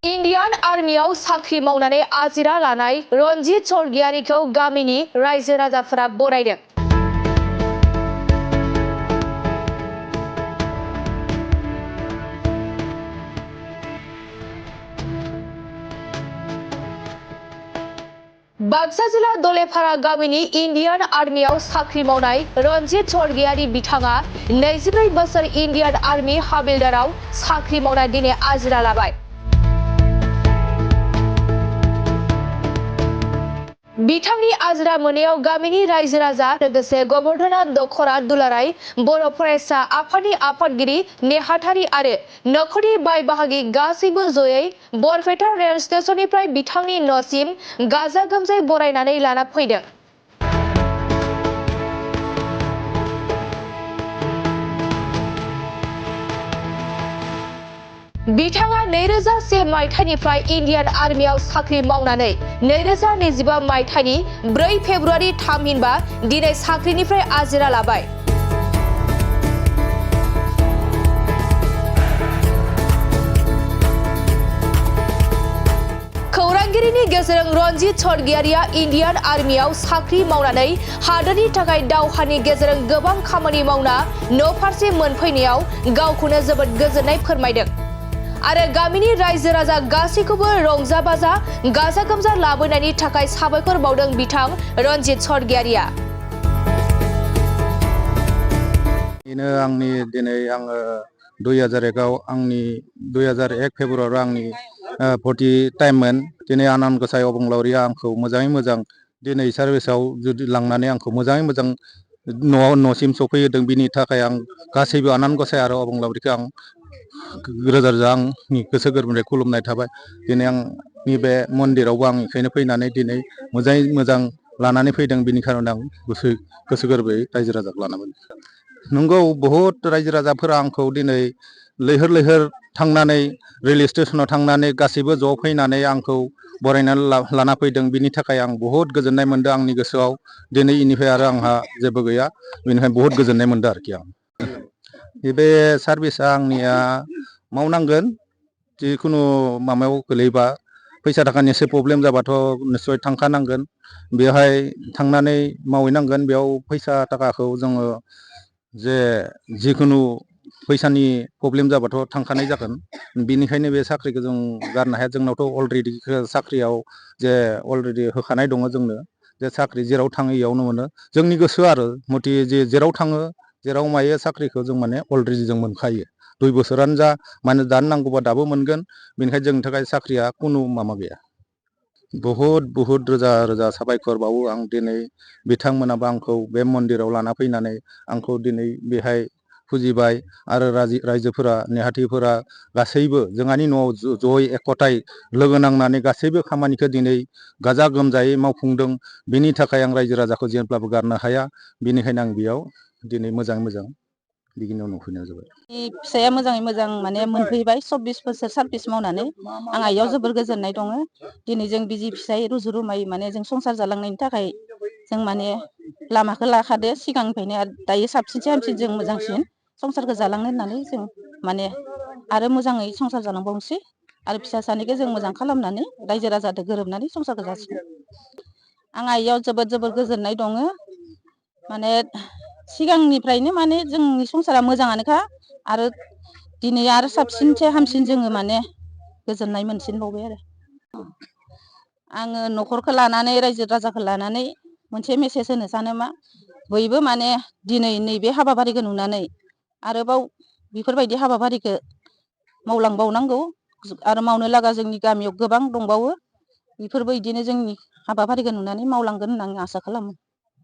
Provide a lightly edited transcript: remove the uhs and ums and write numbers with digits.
Indian आर्मियाव साख्रि मावनानै आजिरा लानाय रनजित सरगियारिखौ गामिनि रायजो राजाफोरा बरायदों। बाक्सा जिल्ला दलेफारा गामिनि इन्डियान आर्मियाव साख्रि मावनाय रनजित सरगियारि बिथाङा 24 बोसोर इन्डियान आर्मि हाबिलदाराव साख्रि मावना दिनै आजिरा लाबाय। बिथांनि आजिरा मोननायाव गामिनि रायजो राजा लोगोसे गबर्धना दखरा दुलाराय बर' फरायसा आफादनि आफादगिरि नेहाथारि आरो नखरनि बाय बाहागि गासैबो जयै बरपेटा रेल स्टेशननिफ्राय बिथांनि न'सिम गाजा गोमजायै बरायनानै लाना फैदों। बिथाङा 2001 मायथाइनिफ्राय इन्डियान आर्मियाव साख्रि मावनानै 2025 मायथाइनि 4 फेब्रुआरि थामहिनबा दिनै साख्रिनिफ्राय आजिरा लाबाय। खौरांगिरिनि गेजेरजों रनजित सरगियारिया इन्डियान आर्मियाव साख्रि मावनानै हादोरनि थाखाय दावहानि गेजेरजों गोबां खामानि मावना न'फारसे मोनफैनायाव गावखौनो जोबोद गोजोननाय फोरमायदों आरो गामिनि रायजो राजा गासैखौबो रंजा बाजा गाजा गोमजा लाबोनायनि थाखाय साबायखर बावदों बिथां रनजित सरगियारिया। आंनि दिनै आङो 2001 आव आंनि 2001 फेब्रुआरियाव आंनि 40 टाइममोन। दिनै आनान गसाइ अबंलावरिया आंखौ मोजाङै मोजां दिनै सार्भिसाव जुदि लांनानै आंखौ मोजाङै मोजां न'सिम सफैहोदों। बिनि थाखाय आं गासैबो आनान गसाइ आरो अबंलावरिखौ आं रोजा रोजा आंनि गोसो गोरबोनिफ्राय खुलुमनाय थाबाय। दिनै आंनि बे मन्दिरावबो आं बेखायनो फैनानै दिनै मोजाङै मोजां लानानै फैदों। बिनि खार'नाव आं गोसो गोरबोयै रायजो राजाखौ लाना फैदों। नंगौ, बहुत रायजो राजाफोरा आंखौ दिनै लैहोर लैहोर थांनानै रेल स्टेशनाव थांनानै गासैबो ज' फैनानै आंखौ बरायनानै लाना फैदों। बिनि थाखाय आं बहुत गोजोननाय मोनदों आंनि गोसोआव। दिनै इनिफ्राय आरो आंहा जेबो गैया, बेनिखायनो बहुत गोजोननाय मोनदों आरोखि आं। बे सार्भिसा आंनिया मावनांगोन। जिखुनु माबायाव गोलैबा फैसा थाखानि एसे प्रब्लेम जाबाथ' निस्सय थांखानांगोन। बेवहाय थांनानै मावहैनांगोन। बेयाव फैसा थाखाखौ जोङो जिखुनु फैसानि प्रब्लेम जाबाथ' थांखानाय जागोन। बेनिखायनो बे साख्रिखौ जों गारनो हाया। जोंनावथ' अलरेडि साख्रियाव अलरेडि होखानाय दङ जोंनो, जे साख्रि जेराव थाङो इयावनो मोनो। जोंनि गोसो आरो मथे जेराव थाङो जेराव मायो साख्रिखौ जों माने अलरेडि जों मोनखायो। 2 बोसोरानो जा माने दानो नांगौबा दाबो मोनगोन। बेनिखायनो जोंनि थाखाय साख्रिया खुनु माबा गैया। बहुत रोजा रोजा साबायखर बावो आं दिनै बिथांमोनाबो आंखौ बे मन्दिराव लाना फैनानै आंखौ दिनै बेहाय फुजिबाय आरो रायजोफोरा नेहाथिफोरा गासैबो जोंहानि न'आव जयै एक'थाय लोगो नांनानै गासैबो खामानिखौ दिनै गाजा गोमजायै मावफुंदों। बिनि थाखाय आं रायजो राजाखौ जेब्लाबो गारनो हाया। बेनिखायनो आं बेयाव दिनै मोजाङै मोजां बिगिनियाव नुफैनाय जाबाय। फिसाया मोजाङै मोजां माने मोनफैबाय 24 बोसोर सार्भिस मावनानै आंहा इयाव जोबोर गोजोननाय दङ। दिनै जों बिजि फिसाय रुजु रुमाय माने जों संसार जालांनायनि थाखाय जों माने लामाखौ लाखादो सिगांनिफ्रायनो। दायो साबसिनसे हामसिन जों मोजांसिन संसारखौ जालांनो होननानै जों माने आरो मोजाङै संसार जालांबावनोसै आरो फिसा सानैखौ जों मोजां खालामनानै रायजो राजाजों गोरोबनानै संसारखौ जासिगोन। आंहा इयाव जोबोद गोजोननाय दङ। माने सिगांनिफ्रायनो माने जोंनि संसारा मोजाङानोखा आरो दिनै आरो साबसिनसे हामसिन जोङो माने गोजोननाय मोनसिनबावबाय आरो। आङो न'खरखौ लानानै रायजो राजाखौ लानानै मोनसे मेसेज होनो सानो मा बयबो माने दिनै नैबे हाबाफारिखौ नुनानै आरोबाव बेफोरबायदि हाबाफारिखौ मावलांबावनांगौ आरो मावनो लागा जोंनि गामियाव गोबां दंबावो। बेफोरबो बिदिनो जोंनि हाबाफारिखौ नुनानै मावलांगोन होननानै आसा खालामो।